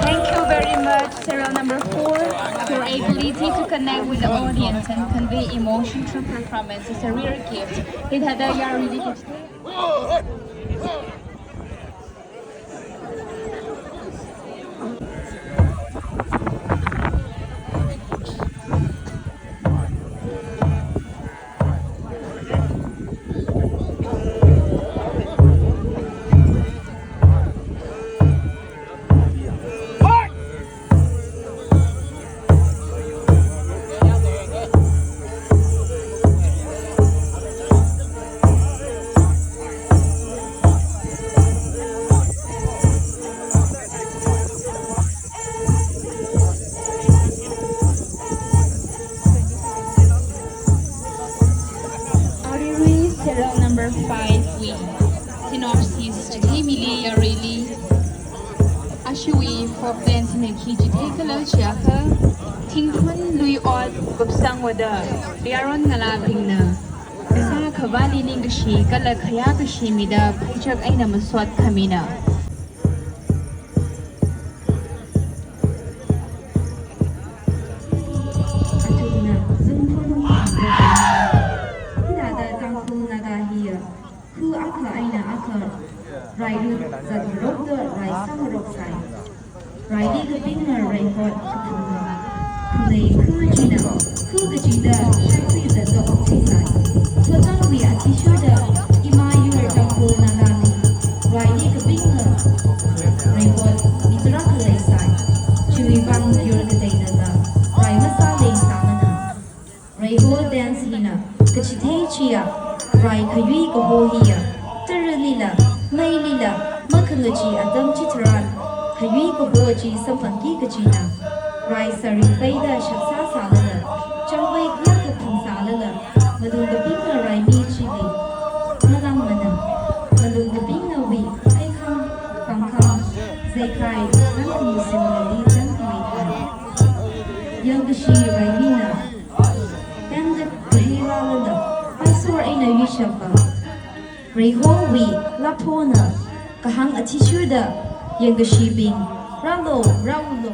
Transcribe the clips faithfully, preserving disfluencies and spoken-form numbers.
Thank you very much, serial number four, for ability to connect with the audience and convey emotion through performance. It's a rare gift. Hithāda yaruili Aruirui serial number five wui synopsis chithei mili yaruili. Ashiwui folk dance hina khi chithei khala chiakha, thingthun lui ot kupsang vāda yaron ngalābingna kasā khavāli ningkashi kala khayā kashi mida pheichak eina masot khamina. Athumna zungthung hithāda Tangkhul Naga hiya khu akha eina akha railut zatngarokda raisāngarok sai. Raili kapingna raihot kathumna. Khalei khu china khu kachida shaikhui zatda okthui sai. Thotangwui athishurda ima yur Tangkhul Nagami raili kapingna raihot mitarak khalei sai. Chiwui vang yur kateina rai masā lei sāmana. Raiho dance hina kachithei chiya, rai khayui kaho hiya, taralila, meilila, makhangachee atam chitharan, khayui kaho chi samphangki kachina. Rai sari peida shaksa sālala, changvei kala kathang sālala, malung kapingna raimi chili malangmana. Malung kapingnawui aikhang, pangkhang, zeikhai, zangkhami simlali zangkhami khai. Yangkashi raimina tangda kaheirālala, paisor eina yuishapa. Raihowui laphona kahāng athishurda yangkashibing, rālo, rāulo.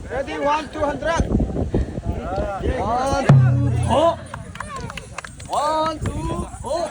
Ready, one, two hundred. One, two, four. One, two, four.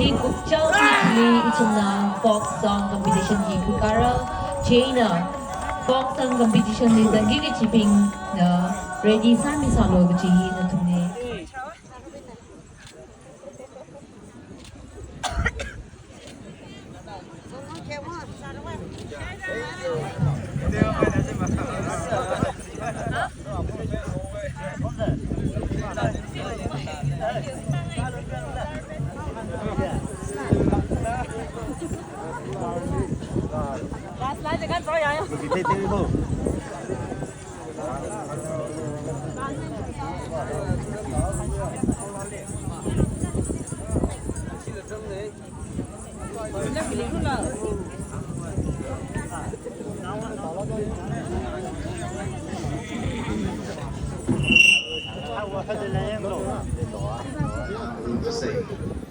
Hi kupchao hi ithumna folk song competition hi khuikara, chieina folk song competition li zangki kachibingna ready sāmisālu kachi hi nathumli.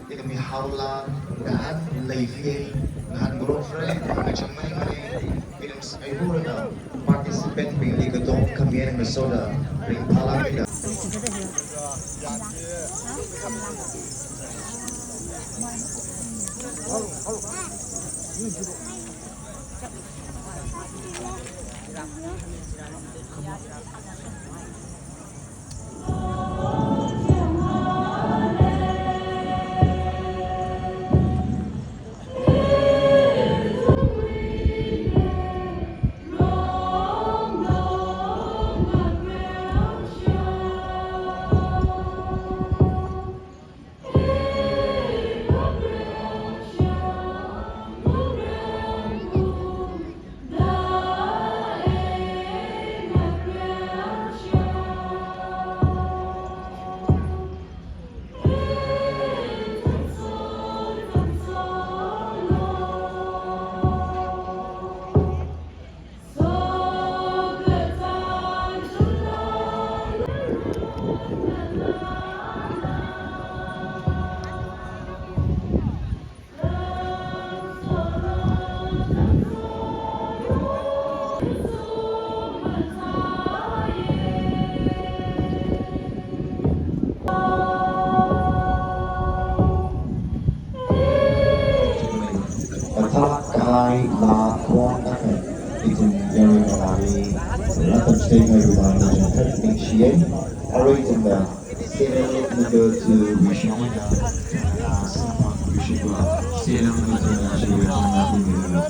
Ithumwui haola, ngahān leifiye, ngahān group friend, ngahān changmei mei, ithum saikorana participant bingli katonga khami eina ngasoda ringphālākmida. Mathālāk kahai laa khon akha, ithum yarui ngalāli rātamchithei kahaiwui vang ithum ningshiye. Arui ithumna serial number two wui shongda, ah, samphang wui shongda, serial number two na shongda, ah, na ithumna.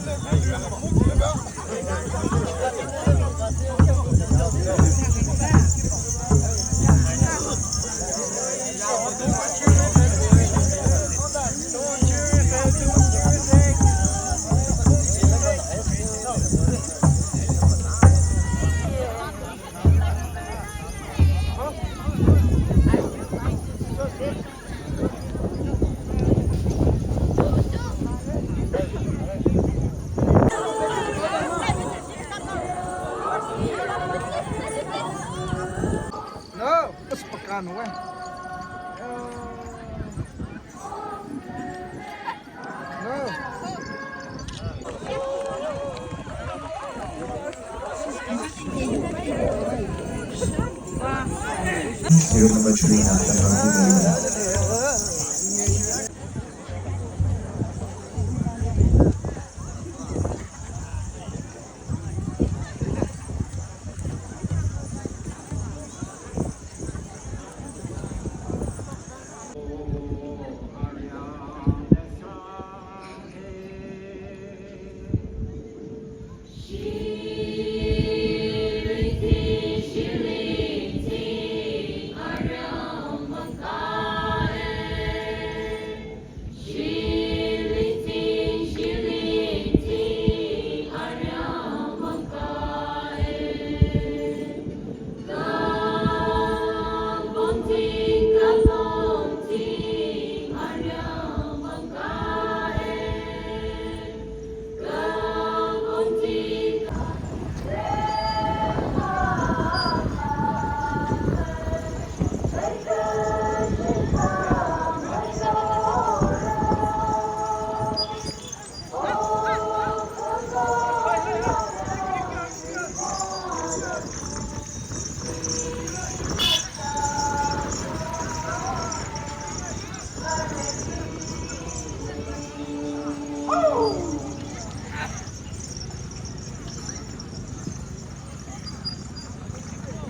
No, it's pekan, weh. No. Serial number three na.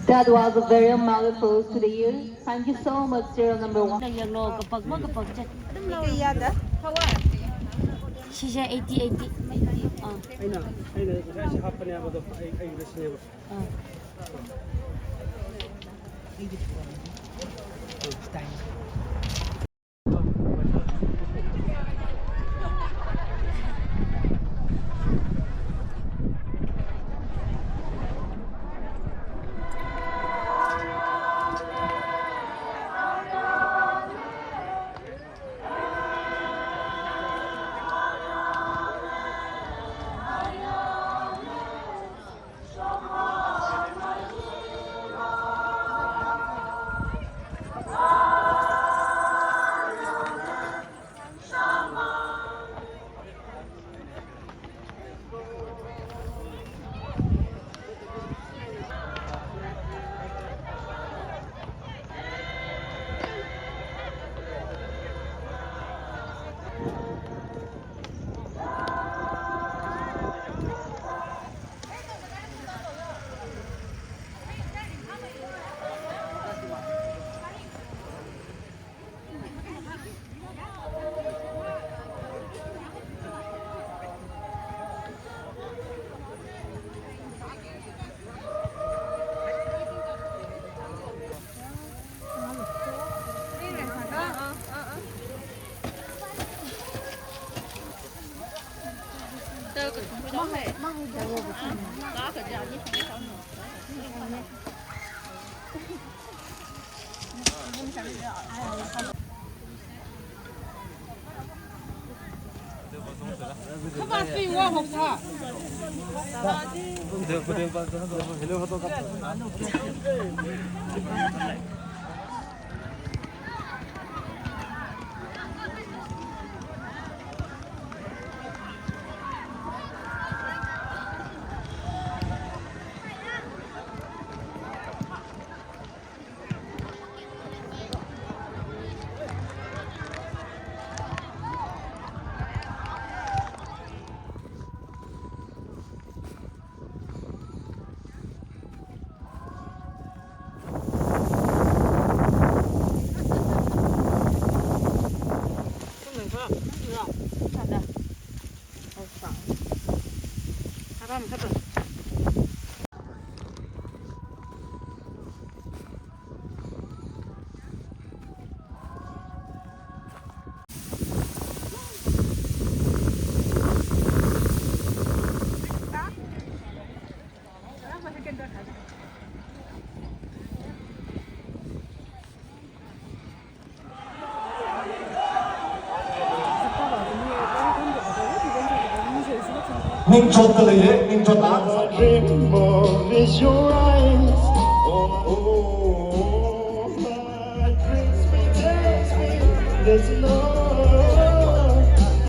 That was a very marvelous to the year. Thank you so much, serial number one. Nang yanglo, kapak ma kapak che. Kayāda? Shisha eighty, eighty, eighty. Ah. ꯑꯩꯅ, ꯑꯩꯅ ꯉꯁꯥꯏꯁꯦ ꯍꯥꯞꯄꯅꯦꯕ ꯑꯗꯣ, ꯑꯩ, ꯑꯩꯒꯤꯗ ꯁꯤꯅꯦꯕ꯫ Ah. Ningchotda leiye, ningchotda. Dream of is your eyes. Oh, oh, oh, my dreams may take me. There's no